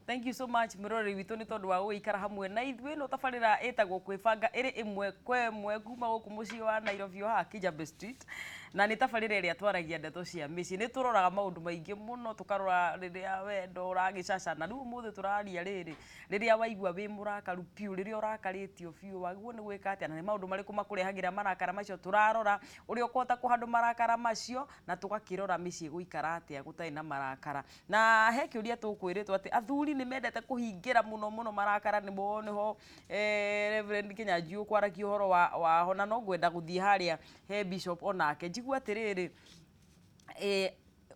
Thank you so much, mwĩroreri witũ, nĩ tondũ wa gũgĩikara hamwe na ithuĩ. No tabarĩra ĩtagwo Kwĩbanga ĩrĩ ĩmwe kwa ĩmwe kuma gũkũ mũciĩ wa Nairobi, o haha Kijabe Street, na nĩ tabarĩra ĩrĩa twaragia ndeto cia mĩciĩ. Nĩ tũroraga maũndũ maingĩ mũno, tũkarora rĩrĩa wendo ũragĩcacana. Rĩu ũmũthĩ tũraria rĩrĩ, rĩrĩa waigua wĩ mũrakaru biũ, rĩrĩa ũrakarĩtio biũ, wagĩrĩirwo nĩ gwĩka atĩa, na nĩ maũndũ marĩkũ makũrehagĩra marakara macio. Tũrarora ũrĩa ũkũhota kũhandũ marakara macio, na tũgakĩrora mĩciĩ gũikara atĩa gũtarĩ na marakara. Na he kĩũria tũkwĩrĩtwo atĩ athuri nĩ mendete kũhingĩra mũno mũno marakara, nĩmo nĩho Reverend Kĩnyanjui ũkwaragia ũhoro wa waho, na no ngwenda gũthiĩ harĩa he Bishop onake njigue atĩrĩrĩ,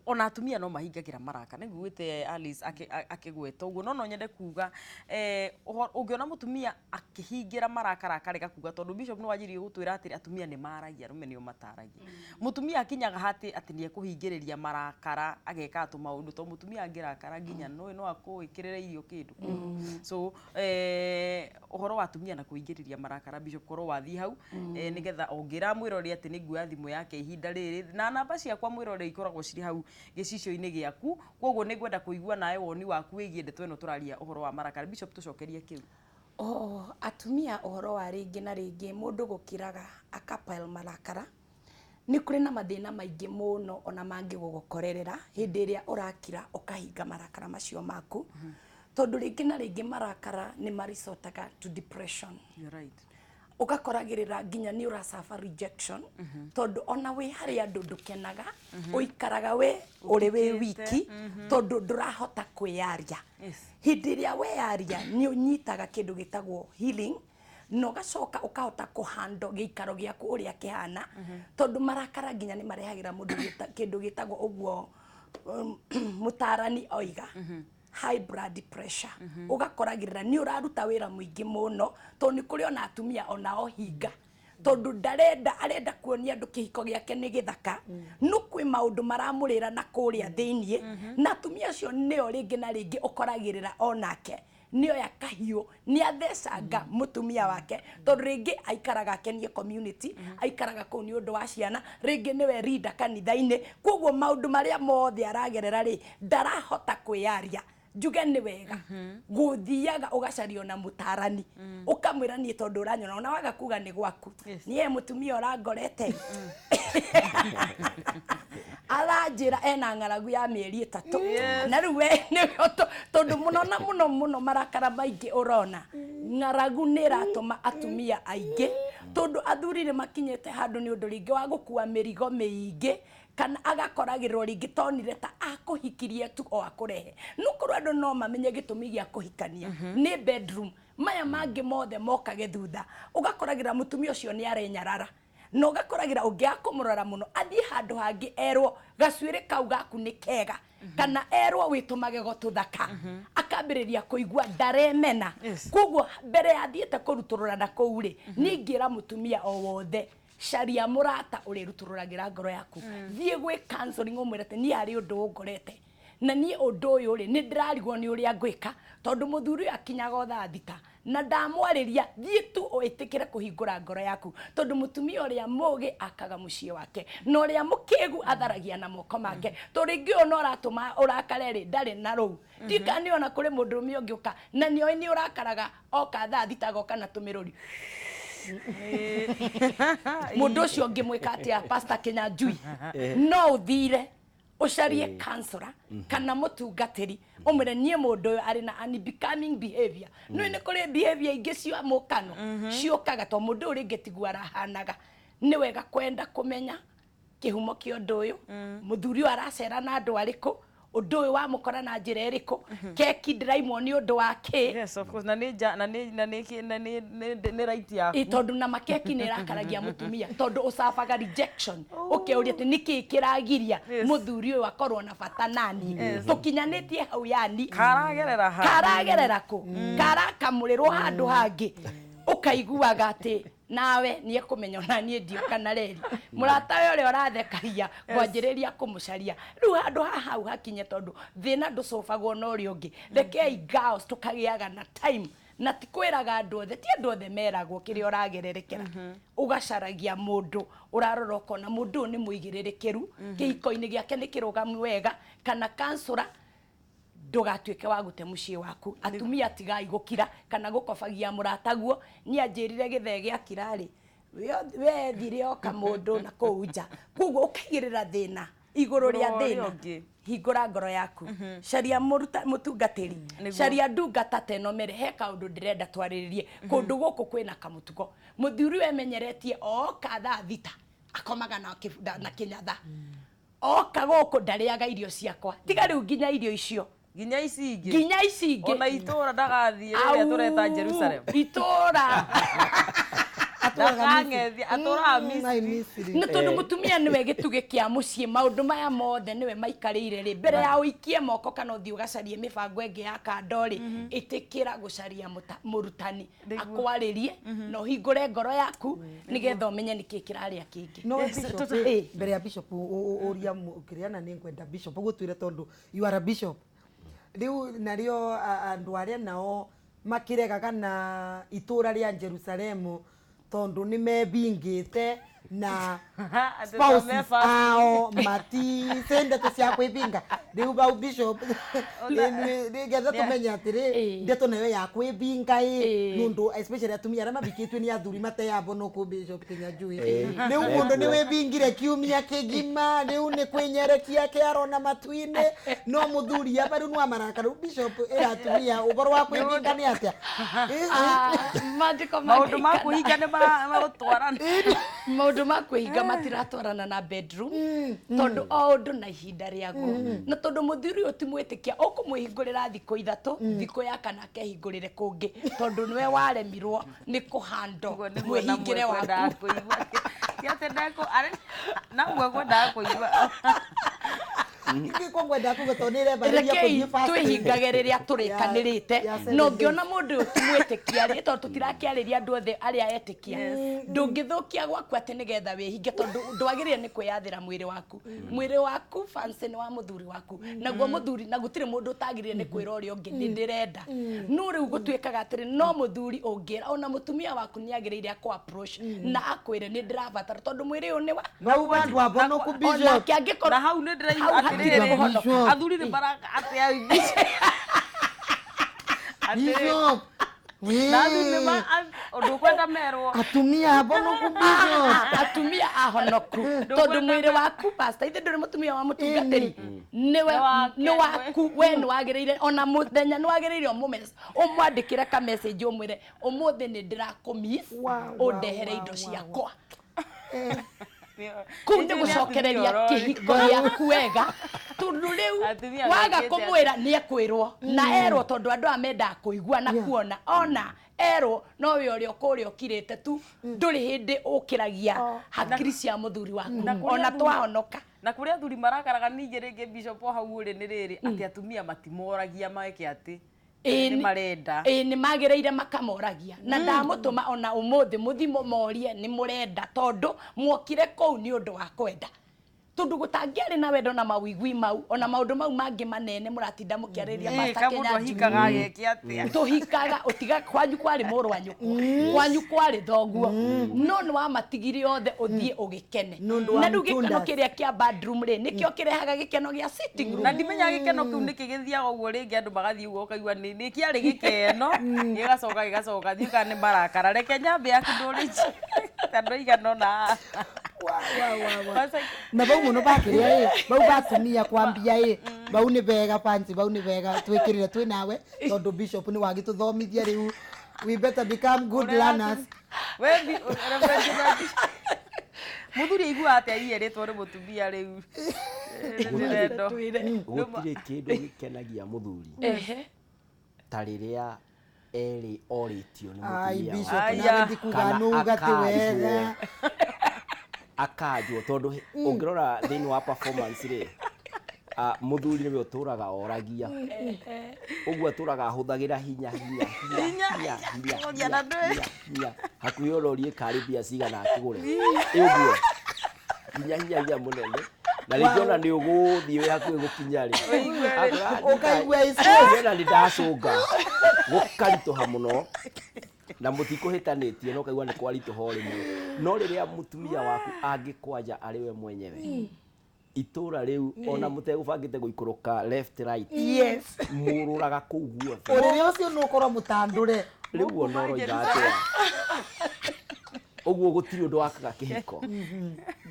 ona atumia no mahingagĩra marakara. Nĩ nguĩte Alice akĩgweta ũguo, no no nyende kuga ũngĩona mũtumia akĩhingĩra marakara akarega kuga, tondũ Bishop nĩ wanjirie gũtwĩra atĩ atumia nĩ maragia, arũme nĩo mataragia. Mũtumia akinyaga hatĩ atĩ nĩ ekũhingĩrĩria marakara, ageka tũmaũndũ, tondũ mũtumia angĩrakara nginya no akũĩkĩrĩre irio kĩndũ. So ũhoro wa atumia na kũhingĩrĩria marakara, Bishop, korwo wathiĩ hau nĩgetha ũngĩra mwĩrori atĩ nĩ nguoya thimũ yake ihinda rĩrĩ, na namba ciakwa, mwĩrori, ikoragwo cirĩ hau gĩcicio-inĩ gĩaku. Koguo nĩ ngwenda kũigua nawe woni waku wĩgiĩ ndeto ĩno tũraria, ũhoro wa marakara. Bishop, tũcokerie kĩu. O atumia, ũhoro wa rĩngĩ na rĩngĩ mũndũ gũkiraga akapile marakara, nĩ kũrĩ na mathĩna maingĩ mũno ona mangĩgũgũkorerera hĩndĩ ĩrĩa ũrakira ũkahinga marakara macio maku, tondũ rĩngĩ na rĩngĩ marakara nĩ maricotaga to depression. You're right. Ũgakoragĩrĩra nginya nĩ ũracaba rejection, tondũ ona wĩ harĩ andũ ndũkenaga, ũikaraga we ũrĩ wĩ ũtukĩte, wiki, tondũ ndũrahota kwĩyaria. Hĩndĩ ĩrĩa weyaria, nĩ ũnyitaga kĩndũ gĩtagwo healing, na ũgacoka ũkahota kũhando gĩikaro gĩaku ũrĩa kĩhana, tondũ marakara nginya nĩ marehagĩra mũndũ kĩndũ gĩtagwo ũguo mũtarani oiga high blood pressure. Ũgakoragĩrĩra nĩ ũraruta wĩra mũingĩ mũno, tondũ nĩ kũrĩ ona atumia onao hinga, tondũ ndarenda, arenda kuonia andũ kĩhiko gĩake nĩ gĩthaka, no kwĩ maũndũ maramũrĩra na kũrĩa thĩiniĩ. Na atumia acio nĩo rĩngĩ na rĩngĩ ũkoragĩrĩra onake nĩoya kahiũ nĩ athecanga mũtumia wake, tondũ rĩngĩ aikaraga akenie community, aikaraga kũu nĩ ũndũ wa ciana, rĩngĩ nĩwe leader kanitha-inĩ, koguo maũndũ marĩa mothe aragerera rĩ, ndarahota kwĩyaria. Njuge nĩ wega gũthiaga ũgacaria ona mũtarani, ũkamwĩra niĩ tondũ ũranyona ona waga kuga nĩ gwaku. Niĩ mũtumia ũrangorete aranjĩra ena ng'aragu ya mĩeri 3, na rĩu we nĩwe tondũ mũno na mũno mũno marakara maingĩ ũrona ng'aragu nĩ ĩratũma atumia aingĩ, tondũ athuri nĩ makinyĩte handũ nĩ ũndũ rĩngĩ wa gũkua mĩrigo mĩingĩ, kana agakoragĩrwo rĩngĩ tonire ta akũhikirie tu o akũrehe. No korwo andũ no mamenye gĩtũmi gĩa kũhikania nĩ bedroom, maya mangĩ mothe mokage thutha. Ũgakoragĩra mũtumia ũcio nĩ arenyarara, na ũgakoragĩra ũngĩaga kũmũrora mũno, athiĩ handũ hangĩ erwo gacuĩrĩ kau gaku nĩ kega, kana erwo wĩ tũmagego tũthaka, akambĩrĩria kũigua ndaremena. Koguo mbere ya athiĩte kũrutũrũra na kũu rĩ, niĩ ingĩra mũtumia o wothe, caria mũrata ũrĩrutũrũragĩra ngoro yaku. Thiĩ gwĩ counseling, ũmwĩre atĩ niĩ harĩ ũndũ ũngorete, na niĩ ũndũ ũyũ rĩ, nĩ ndĩrarigwo nĩ ũrĩa ngwĩka, tondũ mũthuri ũyũ akinyaga o thaa 6 na ndamwarĩria. Thiĩ tu ũĩtĩkĩre kũhingũra ngoro yaku, tondũ mũtumia ũrĩa mũgĩ akaga mũciĩ wake, na ũrĩa mũkĩgu atharagia na moko make. Tondũ rĩngĩ ũyũ no ũratũma ũrakare rĩ, ndarĩ na rũu ndika nĩ ona kũrĩ mũndũrũme ũngĩũka na nĩoĩ nĩ ũrakaraga, oka thaa 6 agoka na tũmĩrũri. Mũndũ ũcio ũngĩmwĩka atĩa, Pastor Kĩnyanjui? No ũthire ũcarie counselor kana mũtungatĩri, ũmwĩre niĩ mũndũ ũyũ arĩ na unbecoming behavior. Nĩ nĩ kũrĩ behavior ingĩ cia mũkano ciũkaga to mũndũ ũyũ rĩngĩ tiguo arahanaga. Nĩ wega kwenda kũmenya kĩhumo kĩa ũndũ ũyũ, mũthuri ũyũ aracera na andũ arĩkũ, ũndũ ũyũ wamũkora na njĩra ĩrĩkũ, keki ndĩraimwo nĩ ũndũ wa kĩ. Yes, of course, na nĩ nja na nĩ na nĩ na nĩ nĩ nĩ right yaku. Ĩ, tondũ na makeki nĩ ĩrakaragia mũtumia, tondũ ũcabaga rejection, ũkeuria atĩ nĩkĩ kĩragiria mũthuri ũyũ akorwo na bata nani, tũkinyanĩtie hau yani. Karagerera ha? Karagerera kũ, karakamũrĩrwo handũ hangĩ, ũkaiguaga atĩ nawe nĩ ekũmenya ona niĩ ndioka na reri mũrata we ũrĩa ũrathekagia kwanjĩrĩria kũmũcaria. Rĩu handũ ha hau hakinye, tondũ thĩna ndũcũbagwo na ũrĩa ũngĩ, rekei girls tũkagĩaga na time, na ti kwĩraga andũ othe, ti andũ othe meragwo kĩrĩa ũragererekera. Ũgacaragia mũndũ ũrarora ũkona mũndũ ũyũ nĩ mũigĩrĩrĩkĩru, kĩhiko-inĩ gĩake nĩ kĩrũgamu wega, kana counselor. Ndũgatuĩke wa gũte mũciĩ waku. Atumia, tigai gũkira kana gũkobagia mũrataguo. Niĩ anjĩrire gĩthee gĩakira rĩ, wethire oka mũndũ na kũu nja, koguo ũkaigĩrĩra thĩna igũrũ rĩa Igũrũ rĩa thĩna. ũngĩ. Hingũra ngoro yaku, caria mũtungatĩri, caria ndungata ta ĩno, mere he kaũndũ ndĩrenda twarĩrĩrie kũndũ gũkũ kwĩna kamũtugo. Mũthuri wemenyeretie oka thaa 6 akomaga na kĩnyatha, oka gũkũ ndarĩaga irio ciakwa, tiga rĩu nginya irio icio. Nginya ici ingĩ. Nginya ici ingĩ. Ona itũra ndagathiĩ rĩrĩa tũreta Jerusalem. Itũra. Ndakang'ethia, atũraga Ai, Misiri. Misiri. Nĩ tondũ mũtumia nĩwe gĩtugĩ kĩa mũciĩ, maũndũ maya mothe nĩwe maikarĩire rĩ. Mbere ya ũikie moko kana ũthiĩ ũgacarie mĩbango ĩngĩ ya kando rĩ, ĩtĩkĩra gũcaria mũrutani akwarĩrie na ũhingũre ngoro yaku nĩgetha ũmenye nĩkĩ kĩrarĩa kĩngĩ. No Yes, bishop, mbere ya bishop uria kiriana nĩ ngwenda bishop ũgũtwĩre tondũ you are a bishop rĩu narĩo andũ arĩa nao makĩregaga na itũra rĩa Jerusalemu tondũ nĩ mebingĩte na Atĩ spouses mebanga. ao maticĩ ndeto cia kwĩbinga. Rĩu bau bishop nĩgetha tũmenye atĩrĩ, ndeto nayo ya kwĩbinga ĩ nũndũ especially atumia arĩa mabikĩtue nĩ athuri mateyambo no kũ bishop Kĩnyanjui rĩu mũndũ nĩ wĩbingire kiumia kĩgima, rĩu nĩ kwĩnyerekia kĩaro na matu-inĩ, no mũthuri aba rĩu nĩwamarakara. Rĩu bishop ĩra atumia ũhoro wa kwĩbinga nĩ atĩa? Ah, maandĩko Maũndũ ma mangĩikana. kwĩhinga nĩ magũtwarana. Maũndũ ma kwĩhinga matiratwarana na bedroom, tondũ o ũndũ na ihinda rĩaguo, na tondũ mũthuri ũyũ ti mwĩtĩkia, ũkũmwĩhingũrĩra thikũ 3, thikũ ya kana akehingũrĩre kũngĩ, tondũ nĩwe waremirwo nĩ kũhando Ũguo nĩguo namwe mwĩhingĩre kwendaga waku. kũigua. Ti atĩ namwe kwendaga kũigua. Ingĩ kwenda kuga tondũ nĩ ĩrembarĩria Rekei kũthiĩ fasting. twĩhingage rĩrĩa tũrĩkanĩrĩte. Ya seven Na ũngĩona mũndũ ũyũ ti mwĩtĩkia rĩ, tondũ tũtirakĩarĩria andũ othe arĩa etĩkia, ndũngĩthũkia gwaku atĩ nĩgetha wĩhinge, tondũ ndwagĩrĩire nĩ kwĩyathĩra mwĩrĩ waku. Mwĩrĩ waku fancy nĩ wa mũthuri waku, naguo mũthuri na gũtirĩ mũndũ ũtagĩrĩire nĩ kwĩra ũrĩa ũngĩ nĩ ndĩrenda. No rĩu gũtuĩkaga atĩrĩ, no mũthuri ũngĩra, ona mũtumia waku nĩ agĩrĩire akũ approach na akwĩre nĩ ndĩrabatara, tondũ mwĩrĩ ũyũ nĩ wa Bau bandu abonoku bishop. Onake angĩkorwo Na hau nĩ ndĩraigua Hau hatirĩ atĩrĩrĩ, kũhonoka. Bishop. Athuri nĩ maraka atĩa atĩrĩrĩ, Bishop. na athuri nĩ ũndũ ũkwenda merwo. Atumia abonoku bishop. Atumia ahonoku, tondũ mwĩrĩ waku, pastor, ithe ndũrĩ mũtumia wa mũtungatĩri nĩwe. Nĩ wake, Nĩ waku we, nĩ wagĩrĩire ona mũthenya nĩ wagĩrĩire ũmwandĩkĩre ka message ũmwĩre ũmũthĩ nĩ ndĩrakũmiss, ũndehere indo ciakwa. Kũu nĩ gũcokereria kĩhiko gĩaku wega, tondũ rĩu Atumia waga mekĩte kũmwĩra nĩ ekwĩrwo na erwo, tondũ andũ aya mendaga kũigua na kuona. Ona erwo no we ũrĩa ũkũrĩa ũkirĩte tu, ndũrĩ hĩndĩ ũkĩragia hakiri cia mũthuri waku kũrĩa ona athuri- twahonoka. Na kũrĩa athuri marakaraga ningĩ rĩngĩ bishop o hau ũrĩ nĩ rĩrĩ atĩ atumia matimoragia meke atĩ Ĩĩ, nĩ marenda. Ĩĩ, nĩ magĩrĩire makamoragia, na ndamũtũma ona ũmũthĩ mũthimo morie nĩ mũrenda, tondũ mwokire kũu nĩ ũndũ wa kwenda, tondũ gũtangĩarĩ na wendo na mawĩigwi mau ona maũndũ mau mangĩ manene mũratinda mũkĩarĩrĩria. Ĩĩ, Pastor ka mũndũ Kenya ahikaga ageke atĩa? Tũhikaga ũtiga kwanyu kwarĩ mũrũ wa nyũkwa, kwanyu kwarĩ thoguo, no nĩ wamatigire othe ũthiĩ ũgĩkene. Nĩ ũndũ wa Na rĩu gĩkeno mtundas. kĩrĩa kĩa bedroom rĩ, nĩkĩo kĩrehaga gĩkeno gĩa sitting room. Na ndimenya gĩkeno kĩu nĩkĩ gĩthiaga ũguo rĩngĩ, andũ magathiĩ ũguo ũkaigua nĩ kĩarĩ gĩkeno, gĩgacoka gĩgacoka thiĩ kana nĩ marakara. Reke nyambe yaku ndũrĩji andũ aigana ũna. Wa, wa, wa, wa. Kwanza- Na bau muno bakiria ĩ bau batumia kwambia ĩ bau nĩ bega fancy, bau nĩ bega twĩkĩrĩre twĩ nawe tondũ bishop nĩ wagĩtũthomithia. Rĩu we better become good Ũrĩa learners. We Reverend Kĩnyanjui, mũthuri aigua atĩa iyerĩtwo nĩ mũtumia rĩu? Nĩ ndĩrenda. Twĩre. Gũtirĩ kĩndũ gĩkenagia mũthuri ta rĩrĩa erĩ orĩtio nĩ Ai mũtumia bishop, wake. Aya. nawe ndikuga Kana nũga ti wega. Akanjwo tondũ ũngĩrora thĩinĩ wa performance rĩ, mũthuri nĩwe ũtũraga oragia ũguo, atũraga ahũthagĩra hinya hinya hinya Hinya. hinya hinya Kũgia na hinya ndwĩ. hinya hinya hakuhĩ ũrorie karĩ mbia cigana akĩgũre. Ĩ ũguo hinya hinya hinya mũnene, na rĩngĩ ona nĩ ũgũthiĩ wĩ hakuhĩ gũkinya rĩ, Ũkaigua icio. ona nĩ ndacũnga gũkaritũha mũno na mũtikũhĩtanĩtie, no kaigua nĩ kwaritũha o rĩmwe. No rĩrĩa mũtumia waku angĩkwanja arĩ we mwenyewe Itũra rĩu ona mũtegũbangĩte gũikũrũka left right, Yes. mũrũraga kũu guothe. Ũrĩrĩ ũcio nĩ ũkorwo mũtandũre. Rĩu ona ũroiga atĩa ũguo gũtirĩ ũndũ wakaga kĩhiko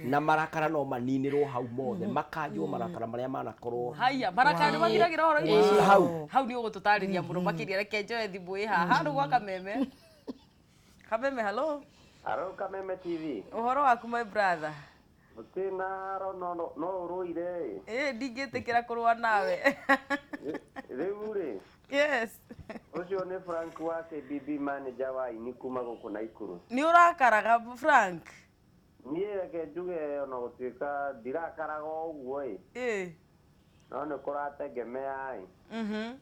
na marakara no maninĩrwo hau mothe, makanjwo marakara marĩa manakorwo. Haya, marakara nĩ mathiragĩra ũhoro-inĩ ũcio. Hau. Hau nĩ ũgũtũtarĩria mũno makĩria. Reke njoe thimũ ĩ haha rĩu gwa Kameme. Kameme, hello. Aro Kameme TV. Ũhoro waku, my brother? Gũtinaro, no ũrũire. Ĩ, ndingĩtĩkĩra kũrũa nawe. Rĩu rĩ, Yes. ũcio nĩ Frank wa KBB, manager wa ini kuma gũkũ Naikuru. Nĩ ũrakaraga, Frank? Niĩ reke njuge, ona gũtuĩka ndirakaraga o ũguo ĩ, no nĩ kũrategemea ĩ.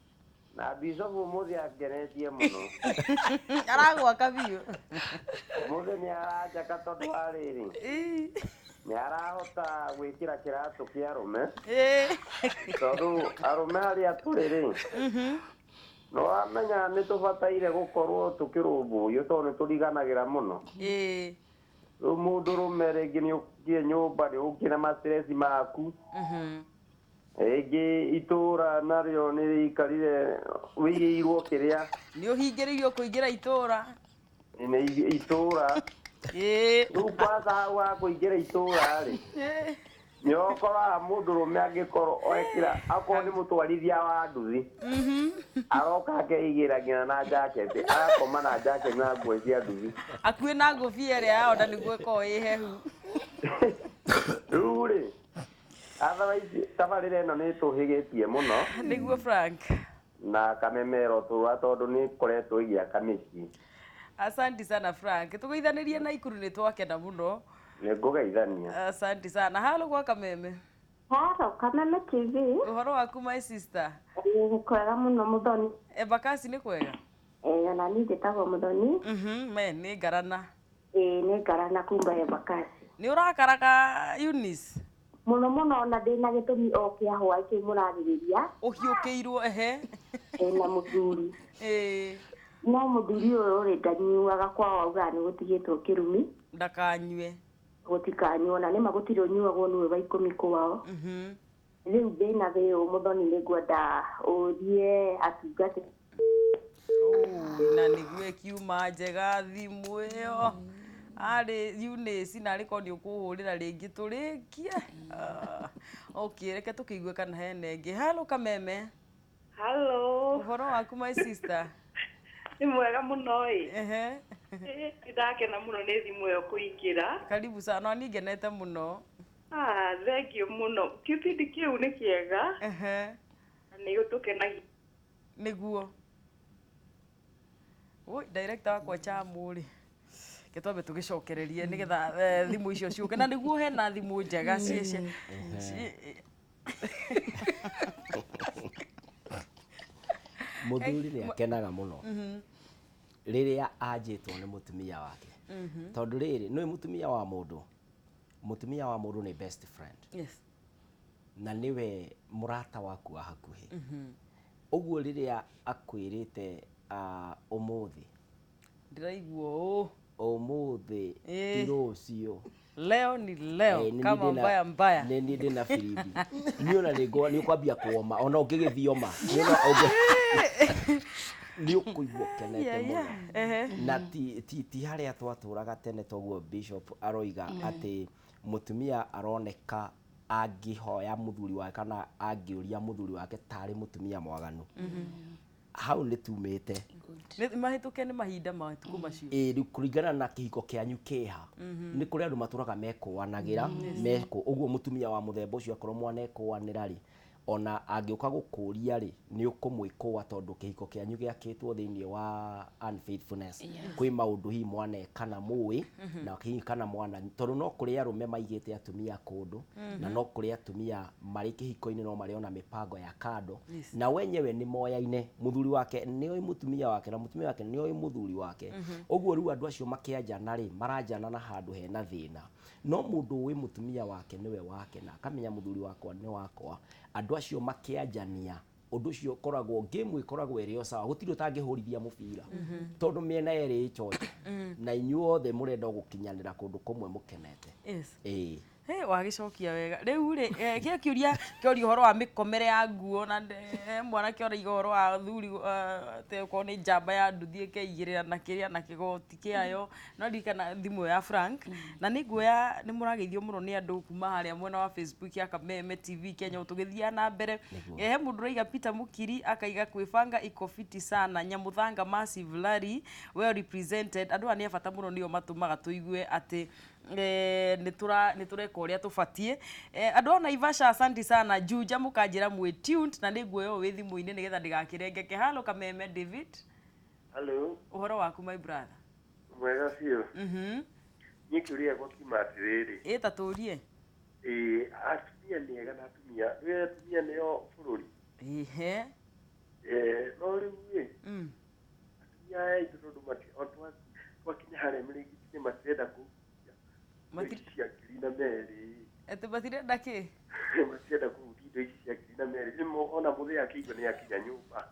Na Bishop ũmũthĩ angenetie mũno. Aragwaka biũ. Ũmũthĩ nĩ aranjaka tondũ wa rĩrĩ, nĩ arahota gwĩkĩra kĩratũ kĩa arũme, tondũ arũme arĩa tũrĩ rĩ, no wamenya nĩ tũbataire gũkorwo tũkĩrũmbũiyo tondũ nĩ tũriganagĩra mũno. Rĩu mũndũ rũme rĩngĩ nĩ ũkie nyũmba, nĩ ũkie na mastress maku, rĩngĩ itũra narĩo nĩ rĩikarire wĩigĩirwo kĩrĩa. Nĩ ũhingĩrĩirio kũingĩra itũra. Nĩ itũra. Rĩu kwanza hau ha kũingĩra itũra rĩ, nĩ ũkoraga mũndũ rũme angĩkorwo ekĩra akorwo nĩ mũtwarithia wa nduthi, aroka akeigĩra nginya na jaketi, agakoma na jaketi na nguo cia nduthi. Akuĩ na ngũbia ĩrĩa yao na nĩguo ĩkorwo ĩ hehu. Rĩu rĩ, otherwise tabarĩra ĩno nĩ ĩtũhĩgĩtie mũno. Nĩguo, Frank. Na Kamemero tũra tondũ nĩ ĩkoretwo ĩgĩaka mĩciĩ. Asante sana, Frank. Tũgeithanĩrie na Ikuru, nĩ twakena mũno. Nĩ ngũgeithania. Asante sana. Halo gwa Kameme. Halo, Kameme TV. Ũhoro waku, my sister? Nĩ kwega mũno, Mũthoni. Embakasi nĩ kwega? Ĩĩ, ona niĩ njĩtagwo Mũthoni. Me nĩ ngarana. Ĩĩ, nĩ ngarana kumba Embakasi. Nĩ ũrakaraga, Eunice? Mũno mũno, ona ndĩna gĩtũmi o kĩa hwaĩ kĩu mũrarĩrĩria. Ũhiũkĩirwo, ehe. Ĩna mũthuri. No mũthuri ũyũ rĩ, ndanyuaga kwao, augaga nĩ gũtigĩtwo kĩrumi. Ndakanyue. Gũtikanyuo, na nĩma gũtirĩ ũnyuagwo, nĩwe wa 10 kwao. Rĩu ndĩna thĩũ, Mũthoni, nĩ ngwenda ũrie atungati. Ũi, na nĩguo ĩkiuma njega thimũ ĩyo arĩ Eunice, na arĩ korwo nĩ ũkũhũrĩra rĩngĩ tũrĩkie. Ah, okay, reke tũkĩigue kana hena ĩngĩ. Halo, Kameme. Hello. Ũhoro waku, my sister? Nĩ mwega mũno ĩ. Ehe. Ndakena mũno nĩ thimũ ĩyo kũingĩra. Karibu sana, niĩ ngenete mũno. Ah, thank you mũno. Kĩbindi kĩu nĩ kĩega. Na nĩ gĩtũkenagia. Nĩguo. Oi, director wakwa Chamu rĩ, reke twambe tũgĩcokererie nĩgetha thimũ icio ciũke, na nĩguo hena thimũ njega Mũthuri nĩ akenaga mũno rĩrĩa anjĩtwo nĩ mũtumia wake, tondũ rĩrĩ nĩ mũtumia wa mũndũ nĩ best friend, na nĩwe mũrata waku wa hakuhĩ. Ũguo rĩrĩa akwĩrĩte, ũmũthĩ Ndĩraigua ũũ. Ũmũthĩ ti rũciũ. Leo ni leo. Nĩ niĩ Kama mbaya mbaya. Nĩ niĩ ndĩna birimbi, niĩ ona nĩ ũkwambia kuoma ona ũngĩgĩthioma nĩ ũkũigua ũkenete mũno. Na ti harĩa twatũraga tene toguo Bishop aroiga atĩ mũtumia aroneka angĩhoya mũthuri wake kana angĩũria mũthuri wake tarĩ mũtumia mwaganu. Hau nĩ tumĩte. Nĩ mahĩtũke nĩ mahinda matukũ macio. Ĩ, rĩu kũringana na kĩhiko kĩanyu kĩha, nĩ kũrĩ andũ matũraga mekũanagĩra mekũ ũguo. Mũtumia wa mũthemba ũcio akorwo mwanekũanĩra rĩ, ona angĩũka gũkũria rĩ, nĩ ũkũmwĩkũa tondũ kĩhiko kĩanyu gĩakĩtwo thĩinĩ wa unfaithfulness. Kwĩ maũndũ hihi mwaneka na mũĩ na hihi kana mwana, tondũ no kũrĩ arũme maigĩte atumia kũndũ, na no kũrĩ atumia marĩ kĩhiko-inĩ no marĩ ona mĩpango ya kando, na wenyewe nĩ moyaine. Mũthuri wake nĩ oĩ mũtumia wake na mũtumia wake nĩ oĩ mũthuri wake. Ũguo rĩu andũ acio makĩanjana rĩ, maranjana na handũ hena thĩna. No mũndũ ũĩ mũtumia wake nĩwe wake na akamenya mũthuri wakwa nĩ wakwa, andũ acio makĩanjania, ũndũ ũcio ũkoragwo game ĩkoragwo ĩrĩ o sawa. Gũtirĩ ũtangĩhũrithia mũbira tondũ mĩena yerĩ ĩ chonjo na inyuothe mũrenda o gũkinyanĩra kũndũ kũmwe mũkenete. Ĩĩ. Hey, wagĩcokia wega rĩu rĩ kĩrĩa kĩũria kĩoria ũhoro wa mĩkomere ya nguo na mwanake ũraiga ũhoro wa thuri atĩ okorwo nĩ njamba ya nduthi ĩkeigĩrĩra na kĩrĩa na kĩgoti kĩayo no ririkana thimũ ya Frank na nĩ nguoya nĩ mũrageithio mũno nĩ andũ kuma harĩa mwena wa Facebook ya Kameme TV Kenya tũgĩthiaga na mbere. He mũndũ ũraiga Peter Mukiri akaiga kwĩbanga iko fiti sana Nyamuthanga Massive Larry well represented andũ aya nĩ a bata mũno nĩo matũmaga tũigue atĩ nĩ tũreka ũrĩa tũbatiĩ. Andũ a Naivasha asante sana Juja mũkanjĩra mwĩ tuned na nĩ nguoya ũyũ wĩ thimũ-inĩ nĩgetha ndĩgakĩrengeke. Halo Kameme David. Hello. Ũhoro waku my brother? Mwega biũ. Niĩ kĩũria gĩakwa kiuma atĩrĩrĩ. Ĩ ta tũrie. Ĩ atumia nĩ ega na atumia nĩ atumia nĩo bũrũri. Ehe. No rĩu ĩ atumia aya aitũ tondũ twakinya harĩa mĩrĩngĩti-inĩ matirenda kũhutia indo ici cia ngiri na merĩ. Atĩ matirenda kĩ? Matirenda kũhutia indo ici cia ngiri na merĩ. Rĩmwe ona mũthee akĩigua nĩ akinya nyũmba.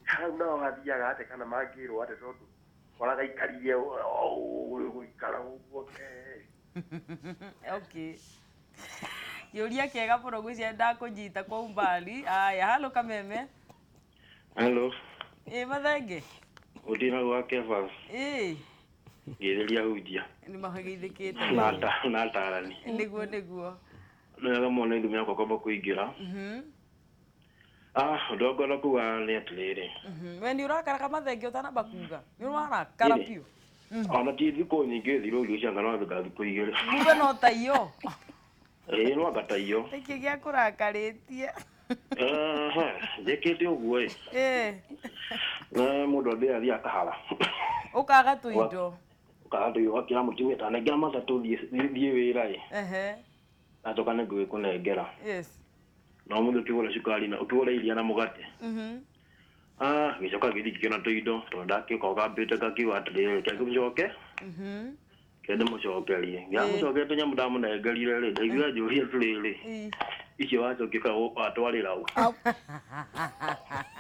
Hau nao hathiaga atĩ kana mangĩrwo atĩ tondũ koraga aikarire gũikara ũguo. Okay. Kĩũria kĩega mũno ngwĩciria ndakũnyita kwa umbali. Aya, halo Kameme. Hello. Ĩ Mathenge. Ũthiĩ hau wa Kebas. Ĩ. Ngĩrĩria hunjia. Nĩ mageithĩkĩte. Na atarani. Nĩguo nĩguo. Nĩ wega mũno ithimi yakwa kwamba kũingĩra. Ũndũ wa ngwenda kuga nĩ atĩrĩrĩ. We nĩ ũrakaraga Mathenge ũtanamba kuga? Nĩ ũrarakara biũ? Ona ti thikũ nyingĩ thirwo irio cia ngano thika thikũ igĩrĩ. Muge no ta iyo. Ĩĩ no anga ta iyo. Nĩkĩ gĩakũrakarĩtie? Njĩkĩte ũguo ĩ. Ĩ. Na mũndũ ambia athiĩ akahara. Ũkaga tũindo. Ũkaga tũindo ũgakĩra mũtumia ta nengera matatũ thiĩ wĩra ĩ. Ehe. Acoka nĩ ngũgĩkũnengera. Yes. No mũndũ ũkĩgũra cukari na ũkĩgũra iria na mũgate. Gĩcoka gĩthiĩ ngĩkĩona tũindo tondũ ndakĩũka ũkambĩte ngakiuga atĩrĩrĩ reke ngĩmũcoke. Kende mũcokerie. Ngĩamũcokeria tũnyamũ ndamũnengerire rĩ ndaigua njũria atĩrĩrĩ icio wacokia watwarĩra ũ?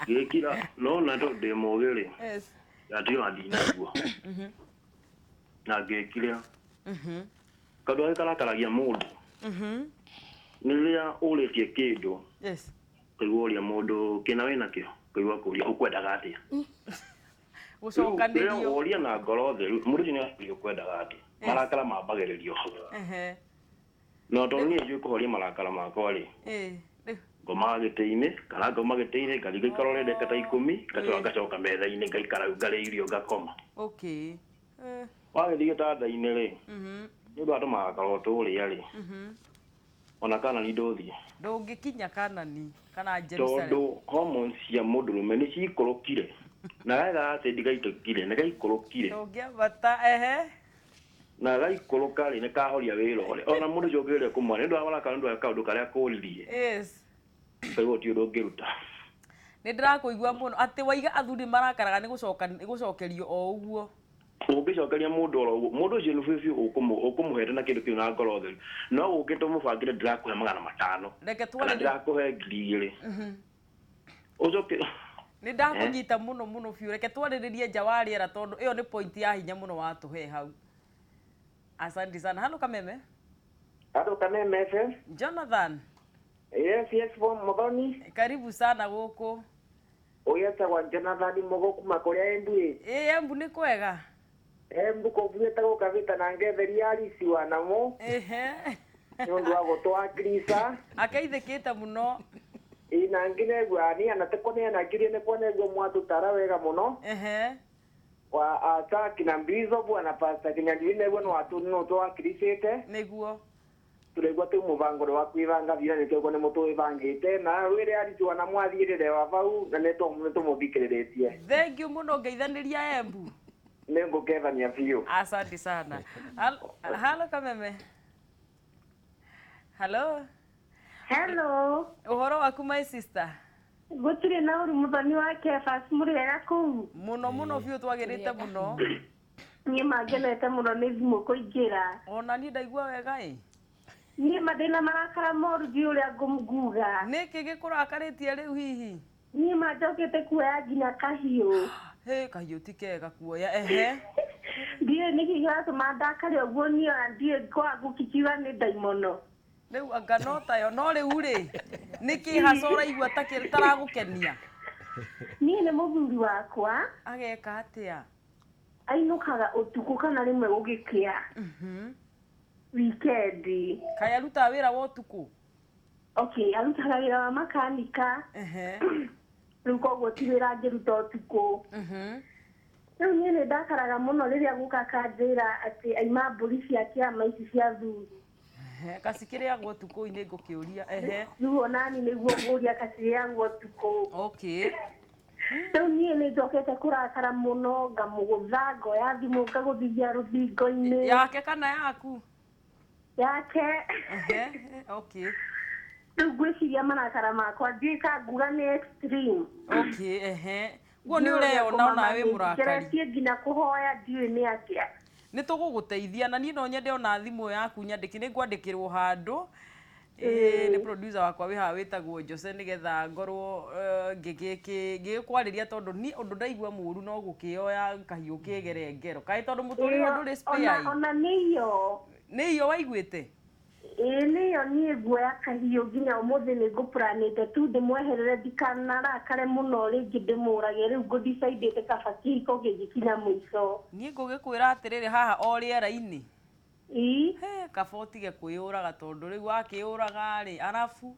Gĩkira no na tondũ ndĩ mũgĩ rĩ. Yes. Ndatiga ndinaigua. Na ngĩkira. Kaũndũ karĩa karakaragia mũndũ. Nĩ rĩrĩa ũrĩtie kĩndũ. Yes. Ũkaigua ũria mũndũ kĩna wĩnakĩo ũkaigua kũria ũkwendaga atĩa. Gũcokanĩrio. Rĩrĩa woria na ngoro theru mũndũ ũcio nĩ akũria ũkwendaga atĩa. Marakara mambagĩrĩrio hau. No tondũ niĩ njũĩ kũhoria marakara makwa rĩ. Ngomaga gĩtĩ-inĩ kana ngoma gĩtĩ-inĩ ngathiĩ ngaikara ũrĩa ndagĩka ta ikũmi ngacoka ngacoka metha-inĩ ngaikara ngarĩa irio ngakoma. Okay. Wagĩthiĩ gĩtanda-inĩ rĩ nĩ ũndũ wa tũmarakara o tũrĩa rĩ ona Kanani ndũthiĩ. Ndũngĩkinya Kanani kana Jerusalem. Tondũ hormones cia mũndũrũme nĩ cikũrũkire na gega atĩ ndigaitũkire nĩ gaikũrũkire. Ndũngĩambata ehe. Na gaikũrũka rĩ nĩ kahoria wĩra ũrĩa ona mũndũ ũcio ũngĩgeria kũmwara nĩ ũndũ wa marakara nĩ ũndũ wa kaũndũ karĩa akũririe. Yes. Kaigua ti ũndũ ũngĩruta. Nĩ ndĩrakũigua mũno atĩ waiga athuri marakaraga nĩ gũcokerio o ũguo. Ũngĩcokeria mũndũ oro ũguo mũndũ ũcio nĩ biũ biũ ũkũmũhete na kĩndũ kĩu na ngoro theru no ũngĩte ũmũbangĩre ndĩrakũhe 500 reke kana ndĩrakũhe 2,000 ũcoke. Nĩ ndakũnyita mũno mũno biũ reke twarĩrĩrie nja wa rĩera tondũ ĩyo nĩ point ya hinya mũno watũhe hau. Asante sana. Halo Kameme. Halo Kameme FM. Jonathan. Yes, yes, Muthoni. Karibu sana gũkũ. Ũyũ etagwo Jonathan Mugo kuma kũrĩa Embu ĩ. Ĩ Embu nĩ kwega. Embu kũbuĩte gũkabĩta na ngetheria Alice wa namo. Ehe. Nĩ ũndũ wa gũtwakirisa. Akeithĩkĩte mũno. Ĩ na ngĩnegua niĩ ana tĩkũneana ngirie nĩ kwanegua mwatũtara wega mũno. Ehe. Wa ataki na mbizo bwana pastor Kinyanjui negua no twakirisĩte. Nĩguo. Tũraigua twĩ mũbango ũrĩa wa kwĩbanga biũ na nĩtwaigua nĩ mũtwĩbangĩte na rwĩre Alice wa namo athiĩrĩre wa bau na nĩ tũmũthikĩrĩrĩtie. Thank you mũno ngeithanĩria Embu. Nĩ ngũkethania biũ. Asante sana. Halo Kameme. Hello. Hello. Ũhoro waku my sister? Gũtirĩ na ũru Muthoni wa Kebas mũrĩega kũu? Mũno mũno biũ twagĩrĩte mũno. Niĩ mangenete mũno nĩ thimũ kũingĩra. Ona niĩ ndaigua wega ĩ. Niĩ mathĩna marakara moru ndiũĩ ũrĩa nguga. Nĩkĩ gĩkũrakarĩtie rĩu hihi? Niĩ manjokete kuoya nginya kahiũ. Hĩ kahiũ ti kega kuoya ehe. Ndiũĩ Ndiũĩ nĩkĩ kĩratũma ndakare ũguo niĩ ona ndiũĩ kwaga gũkikiuga nĩ ndaimono. Rĩu anga no tayo no rĩu rĩ nĩkĩ haca ũraigua ta taragũkenia? Niĩ nĩ mũthuri wakwa. Ageka atĩa? Ainũkaga ũtukũ kana rĩmwe gũgĩkĩa. Wikendi. Kaĩ arutaga wĩra wa ũtukũ? Okay, arutaga wĩra wa makanika. Rĩu koguo ti wĩra angĩruta ũtukũ. Rĩu niĩ nĩ ndakaraga mũno rĩrĩa gũka akanjĩra atĩ aima mbũri cia kĩama ici cia thuri. Kacikĩrĩagwo ũtukũ-inĩ ngũkĩũria. Rĩu onani nĩguo ngũria kacirĩagwo ũtukũ. Okay. Rĩu niĩ nĩ njokete kũrakara mũno ngamũgũtha ngoya thimũ ngagũthithia rũthingo-inĩ. Yake kana yaku? Yake. Okay. Rĩu ngwĩciria marakara makwa ndiũĩ ka nguga nĩ extreme. Okay, guo nĩ ũreyona ona wĩ mũrakari. Ngeretie nginya kũhoya ndiũĩ nĩ atĩa. Nĩ tũgũgũteithia na niĩ no nyende ona thimũ yaku nyandĩki nĩ ngwandĩkĩrwo handũ. Nĩ producer wakwa wĩ haha wĩtagwo Jose nĩgetha ngorwo ngĩgĩkwarĩria tondũ niĩ ũndũ ndaigua mũru no gũkĩoya kahiũ kĩgere ngero. Kaĩ tondũ mũtũrĩre ndũrĩ spare. Ona nĩyo. Nĩyo waiguĩte? Ĩĩ nĩyo niĩ nguoya kahiũ nginya ũmũthĩ nĩ ngũplanĩte tu ndĩmweherere ndikanarakare mũno rĩngĩ ndĩmũrage rĩu ngũdecidĩte kaba kĩhiko kĩngĩkinya mũico. Niĩ ngũgĩkwĩra atĩrĩrĩ haha o rĩera-inĩ. Ĩĩ. Kaba ũtige kwĩyũraga tondũ rĩu wakĩyũraga rĩ arabu.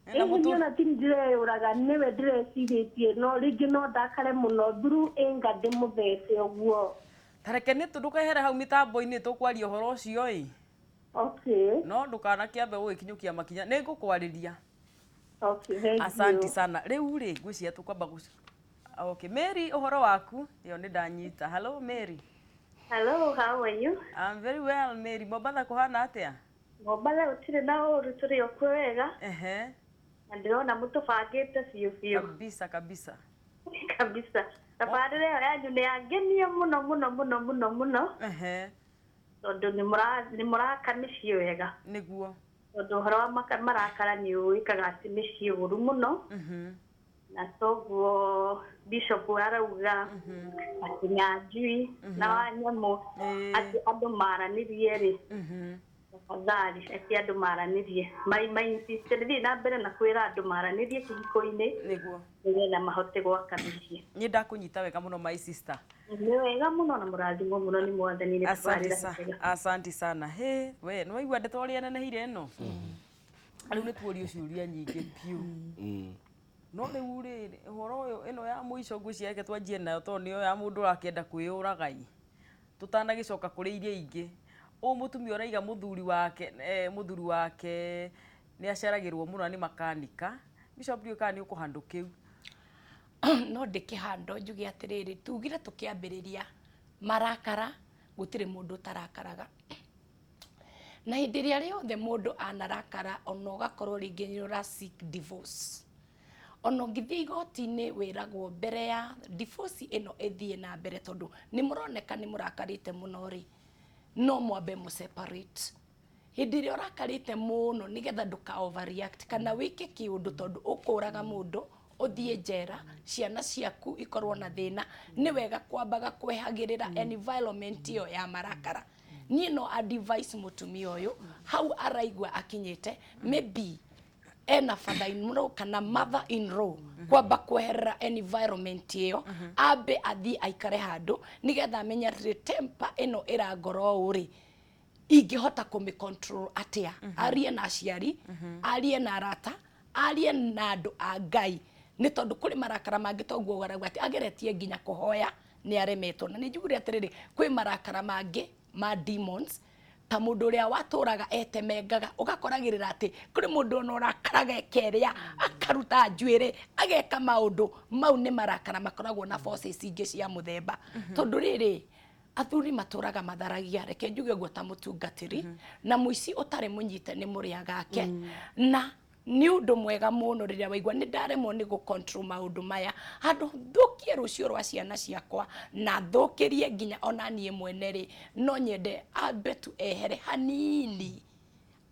Ĩĩ ona ti ndĩreyũraga nĩwe ndĩrecirĩtie no rĩngĩ no ndakare mũno through anger ndĩmũthece ũguo. Ta reke nĩ ndũkehere hau mĩtambo-inĩ tũkwaria ũhoro ũcio ĩ. Okay. No ndũkanakĩambe gũgĩkinyũkia makinya nĩ ngũkwarĩria. Okay, thank you. Asante sana. Rĩu rĩ ngwĩciria tũkwamba Okay, Mary ũhoro waku ĩyo nĩ ndanyita. Hello Mary. Hello, how are you? I'm very well, Mary. Mombatha kũhana atĩa? Mombatha gũtirĩ na ũru tũrĩ o kuo wega. Na ndĩrona mũtũbangĩte biũ biũ. Kabisa kabisa. Kabisa. Tabarĩra ĩyo yanyu nĩ yangenia mũno mũno mũno mũno mũno. Tondũ nĩ mũraka mĩciĩ wega. Nĩguo. Tondũ ũhoro wa marakara nĩ ũĩkaga atĩ mĩciĩ ũru mũno. Na toguo Bishop arauga atĩ Nyanjui na Wanyamũ atĩ andũ maranĩrie rĩ. Tafadhali atĩ andũ maranĩrie. Ma-insist thiĩ na mbere na kwĩra andũ maranĩrie kĩhiko-inĩ. Nĩguo. Nĩgetha mahote gwaka mĩciĩ. Niĩ ndakũnyita wega mũno my sister. Nĩ wega mũno na mũrathimwo mũno nĩ Mwathani nĩ tabarĩra. Asante sana. He we nĩ waigua ndeto ũrĩa neneheire ĩno. Rĩu nĩ tuorio ciũria nyingĩ biũ. No rĩu rĩ ũhoro ũyũ ĩno ya mũico ngwĩciria reke twanjie nayo tondũ nĩyo ya mũndũ ũrakĩenda kwĩyũraga ĩ. Tũtanagĩcoka kũrĩ iria ingĩ. Ũyũ mũtumia ũraiga mũthuri wake nĩ aceragĩrwo mũno nĩ makanika. Bishop ndiũĩ kana nĩ ũkũhandũ kĩu. No ndĩkĩhando njuge atĩrĩrĩ tugire tũkĩambĩrĩria marakara gũtirĩ mũndũ ũtarakaraga. Na hĩndĩ ĩrĩa rĩothe mũndũ anarakara ona ũgakorwo rĩngĩ nĩ ũra seek divorce. Ona ũngĩthiĩ igoti-inĩ wĩragwo mbere ya divorce ĩno ĩthiĩ na mbere tondũ nĩ mũroneka nĩ mũrakarĩte mũno rĩ no mwambe mũ separate. Hĩndĩ ĩrĩa ũrakarĩte mũno nĩgetha ndũka overreact kana wĩke kĩũndũ tondũ ũkũraga mũndũ ũthiĩ njera ciana ciaku ikorwo na thĩna nĩ wega kwambaga kwehagĩrĩra environment ĩyo ya marakara. Niĩ no advise mũtumia ũyũ hau araigua akinyĩte maybe ena father in law kana mother in law kwamba kweherera environment ĩyo ambe athiĩ aikare handũ nĩgetha amenye atĩrĩ temper ĩno ĩrangora ũũ rĩ ingĩhota kũmĩ control atĩa. Arie na aciari, arie na arata, arie na andũ a Ngai nĩ tondũ kũrĩ marakara mangĩ toguo arauga atĩ ageretie nginya kũhoya nĩ aremetwo. Na nĩ njugire atĩrĩrĩ kwĩ marakara mangĩ ma demons ta mũndũ ũrĩa watũraga etemengaga ũgakoragĩrĩra atĩ kũrĩ mũndũ ona ũrakaraga ekerĩa akaruta njuĩrĩ ageka maũndũ mau nĩ marakara makoragwo na forces ingĩ cia mũthemba. Tondũ rĩrĩ athuri matũraga matharagia reke njuge ũguo ta mũtungatĩri na mũici ũtarĩ mũnyite nĩ mũrĩaga ake. Na nĩ ũndũ mwega mũno rĩrĩa waigua nĩ ndaremwo nĩ gũ control maũndũ maya handũ thũkie rũciũ rwa ciana ciakwa na thũkĩrie nginya ona niĩ mwene rĩ no nyende ambe tu ehere hanini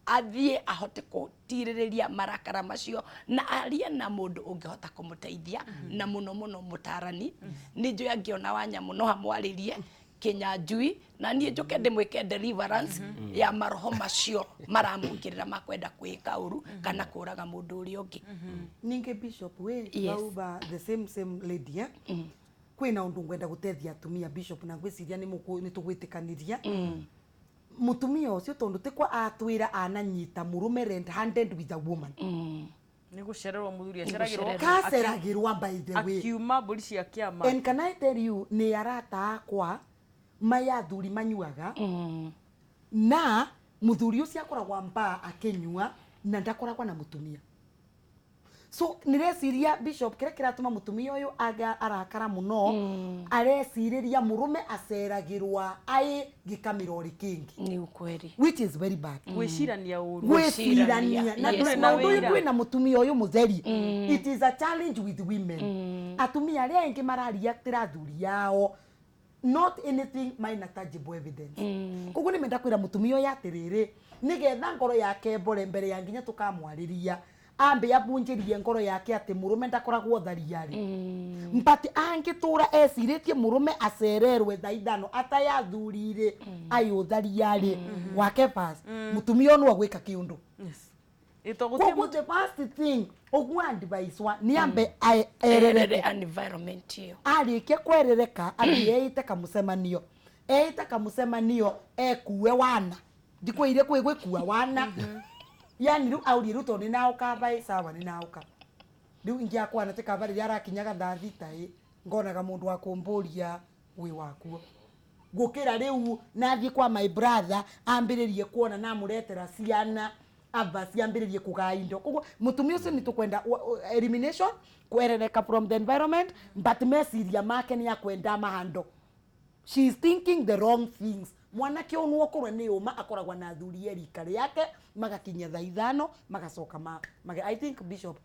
athiĩ ahote gũtirĩrĩria marakara macio na arie na mũndũ ũngĩhota kũmũteithia na mũno mũno mũtarani. Nĩ njũĩ angĩona Wanyamũ no amwarĩrie Kinyanjui na niĩ njũke ndĩmwĩke deliverance ya maroho macio maramũkĩrĩra makwenda kwĩka ũru kana kũraga mũndũ ũrĩa ũngĩ. Ningĩ bishop we Yes. bauba the same lady eh? Kwĩna ũndũ ngwenda gũteithia atumia bishop na ngwĩciria nĩ tũgwĩtĩkanĩria mutumia ũcio tondũ ti kwa atwĩra ananyita mũrũme red handed with a woman. Nĩ gũcererwo mũthuri aceragĩrwo kaceragĩrwa by the way akiuma mbũri cia kĩama. And can I tell you nĩ arata akwa maya athuri manyuaga na muthuri ũcio akoragwa mbaa akĩnyua na ndakoragwa na mutumia. So nĩreciria bishop kĩrĩa kĩratũma mutumia ũyũ arakara mũno arecirĩria mũrũme aceragĩrwa aĩ gĩkamĩro rĩ kĩngĩ. Nĩ ukweli. Which is very bad. Gwĩcirania ũru. Gwĩcirania na Yes. maũndũ ũyũ kwĩna mũtumia ũyũ mũtheri. It is a challenge with women. Atumia arĩa aingĩ marariaktĩra athuri ao not anything minor tangible evidence. Koguo nĩ menda kwĩra mũtumia ũyũ atĩrĩrĩ nĩgetha ngoro yake mbore mbere ya nginya tũkamwarĩria ambe abunjĩrie ngoro yake atĩ mũrũme ndakoragwo tharia rĩ but angĩtũra ecirĩtie mũrũme acererwe thaa ithano atayathuri-rĩ ayũtharia rĩ wake pass mũtumia ũyũ no agwĩka kĩũndũ. Koguo the first thing ũguo advice-wa nĩ ambe erere environment ĩyo. Arĩkia kwerereka athiĩ eite kamũcemanio eite kamũcemanio ekue wana ndikwĩire kwĩ gwĩkua wana yani rĩu aurie rĩu tondũ nĩnaũka mbaĩ sawa nĩnaũka rĩu ingĩakwana tĩ kaba rĩrĩa arakinyaga thaa thita ĩ ngonaga mũndũ wa kũmbũria wĩ wakuo gũkĩra rĩu nathiĩ kwa my brother ambĩrĩrie kuona namũretera ciana aba ciambĩrĩrie kũgaya indo. Koguo mũtumia ũcio nĩ tũkwenda elimination kwerereka from the environment but meciria make nĩ akwenda mahando. She is thinking the wrong things. Mwanake ũyũ nĩwokorwo nĩ ũma akoragwa na athuri erika rĩake magakinya thaa ithano magacoka I think bishop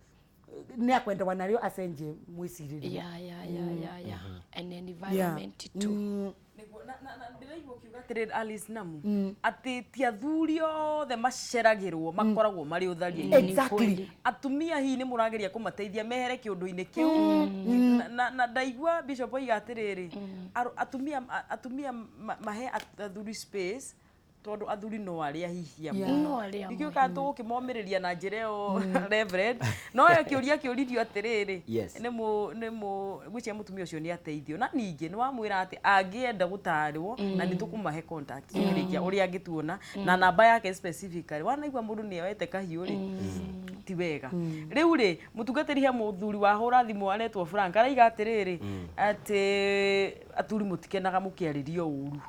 nĩ akwenda wanarĩo acenjie mwĩcirĩrie. Yeah. And environment too. Ndĩraigua ũkiuga atĩrĩrĩ Alice Namu atĩ ti athuri othe maceragĩrwo makoragwo marĩ ũtharia-inĩ. Exactly. Atumia hihi nĩ mũrageria kũmateithia mehere kĩũndũ-inĩ kĩu na ndaigua bishop oiga atĩrĩrĩ atumia mahe athuri space tondũ athuri no arĩa hihi amwe. No arĩa amwe. Ndikĩũĩ kana tũgũkĩmomĩrĩria na njĩra ĩyo reverend no yo kĩũria kĩũririo atĩrĩrĩ nĩ ngwĩciria mũtumia ũcio nĩ ateithio na ningĩ nĩ wamwĩra atĩ angĩenda gũtarwo na nĩ tũkũmahe contact tũkĩrĩkia ũrĩa angĩtuona na namba yake specifically wanaigua mũndũ nĩ oete kahiũ rĩ ti wega. Rĩu rĩ mũtungatĩri he mũthuri wahũra thimũ aretwo Frank araiga atĩrĩrĩ atĩ athuri mũtikenaga mũkĩarĩrio ũru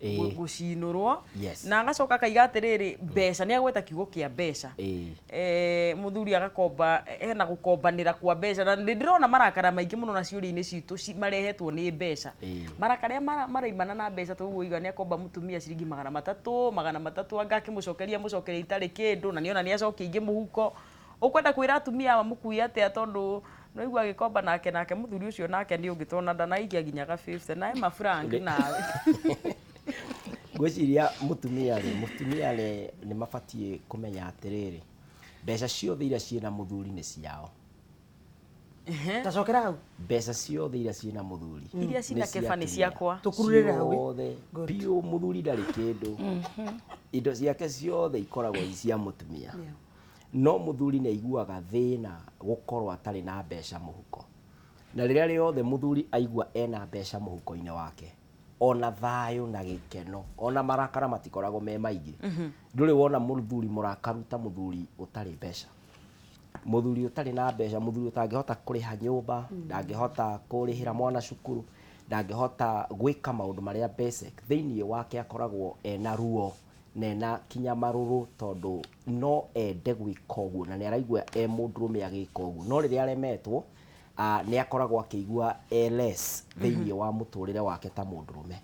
gũcinũrwo na agacoka akaiga atĩrĩrĩ mbeca nĩ agweta kiugo kĩa mbeca mũthuri agakomba hena gũkombanĩra kwa mbeca na nĩ ndĩrona marakara maingĩ mũno na ciũria-inĩ citũ marehetwo nĩ mbeca marakara maraimana na mbeca tũguo iga nĩ akomba mũtumia ciringi 300 300 anga akĩmũcokeria mũcokeria itarĩ kĩndũ na nĩona nĩ acokia ingĩ mũhuko ũkwenda kwĩra atumia mamũkue atĩa tondũ no igua agĩkomba nake mũthuri ũcio nake nĩ ũngĩtona ndanaikia nginyaga 50 nae ma Frank nawe. Ngwĩciria mũtumia rĩ nĩ mabatiĩ kũmenya atĩrĩrĩ mbeca ciothe iria ciĩna mũthuri nĩ ciao. Tacokera hau. Mbeca ciothe iria ciĩna mũthuri iria cina Keba nĩ ciakwa. Tũkururĩre hau. Ciothe biũ mũthuri ndarĩ kĩndũ. Indo ciake ciothe ikoragwo i cia mũtumia. No mũthuri nĩ aiguaga thĩna gũkorwo atarĩ na mbeca mũhuko. Na rĩrĩa rĩothe mũthuri aigua ena mbeca mũhuko-inĩ wake ona thayũ na gĩkeno ona marakara matikoragwo me maingĩ. Ndũrĩ wona mũthuri mũrakaru ta mũthuri ũtarĩ mbeca. Mũthuri ũtarĩ na mbeca mũthuri ũtangĩhota kũrĩha nyũmba ndangĩhota kũrĩhĩra mwana cukuru ndangĩhota gwĩka maũndũ marĩa basic thĩinĩ wake akoragwo ena ruo na ena kinya marũrũ tondũ no ende gwĩka ũguo na nĩ araigua e mũndũrũme agĩka ũguo no rĩrĩa aremetwo nĩ akoragwo akĩigua less thĩinĩ wa mũtũrĩre wake ta mũndũrũme.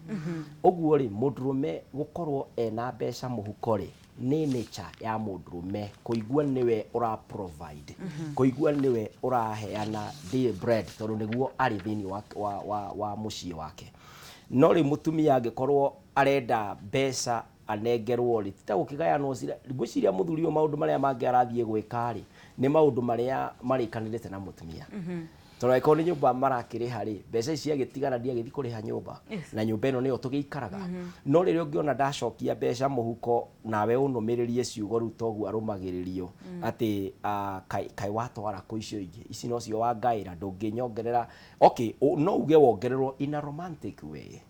Ũguo rĩ mũndũrũme gũkorwo ena mbeca mũhuko rĩ nĩ nature ya mũndũrũme kũigua nĩwe ũra provide kũigua nĩwe ũraheana daily bread tondũ nĩguo arĩ thĩinĩ wa mũciĩ wake. No rĩ mũtumia angĩkorwo arenda mbeca anengerwo rĩ tita gũkĩgayanwo cira ngwĩciria mũthuri ũyũ maũndũ marĩa mangĩ arathiĩ gwĩka rĩ nĩ maũndũ marĩa marĩkanĩrĩte na mũtumia. Tondũ angĩkorwo nĩ nyũmba marakĩrĩha rĩ, mbeca ici ciagĩtigara ndiagĩthiĩ kũrĩha nyũmba, na nyũmba ĩno nĩyo tũgĩikaraga. No rĩrĩa ũngĩona ndacokia mbeca mũhuko nawe ũnũmĩrĩrie ciugo rĩu toguo arũmagĩrĩrio atĩ kaĩ watwara kũ icio ingĩ, ici nocio wangaĩra, ndũngĩnyongerera. Okay, no uge wongererwo in a romantic way.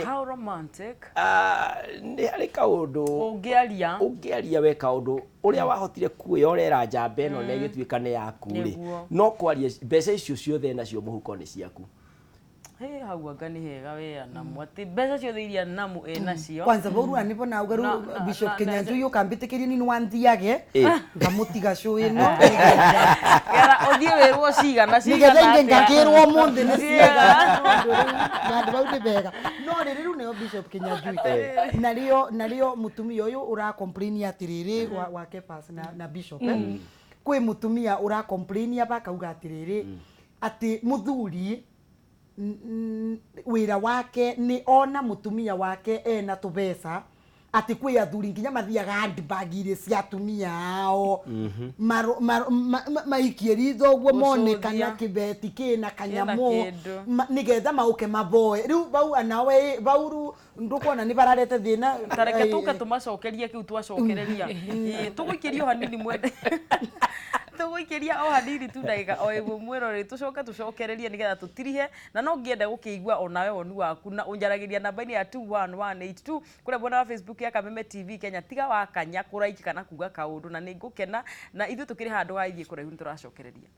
How romantic? Nĩ harĩ kaũndũ ũngĩaria, ũngĩaria we kaũndũ ũrĩa wahotire kwĩyorera njamba ĩno na ĩgĩtuĩka nĩ yaku rĩ, no kwaria mbeca icio ciothe nacio mũhuko nĩ ciaku. He hau anga nĩ hega we Namu, atĩ mbeca ciothe iria Namu enacio. Kwanza vau rä nivo nauga rä Bishop Kinyanjui ũkambĩtĩkĩria ni nwanthiage ngamũtiga show ĩno Getha ũthiĩ wĩrwo cigana nĩgetha ingĩ ngakĩrwo ũmũthĩ nĩ ciega handũ vau nĩ vega. No rĩrĩ rĩu nĩyo Bishop Kinyanjui narĩo mũtumia ũyũ ũra complain atĩrĩrĩ wa Kephas na Bishop kwĩ mũtumia ũra complain aba akauga atĩrĩrĩ atĩ mũthuri wĩra wake nĩ ona mũtumia wake ena tũbeca atĩ kwĩ athuri nginya mathiaga handbag-inĩ cia atumia ao maikie ritho ũguo mone kana kĩbeti kĩna kanyamũ nĩgetha maũke maboe. Rĩu vau anawe vau rĩu ndũkuona nĩ bararete thĩna. Tareke tũke tũmacokerie kĩu twacokereria. Tũgũikĩria o hanini mwene tũgũikĩria o hanini tu ndagĩka o ĩmwe mwĩroreri, tũcoke tũcokererie nĩgetha tũtirihe, na no ngĩenda gũkĩigua onawe woni waku na ũnjaragĩria namba-inĩ ya 21182 kũrĩa mwena wa Facebook ya Kameme TV Kenya. Tiga wakanya kũraiki kana kuga kaũndũ na nĩ ngũkena, na ithuĩ tũkĩrĩ handũ ha ithiĩ kũraihu nĩ tũracokereria.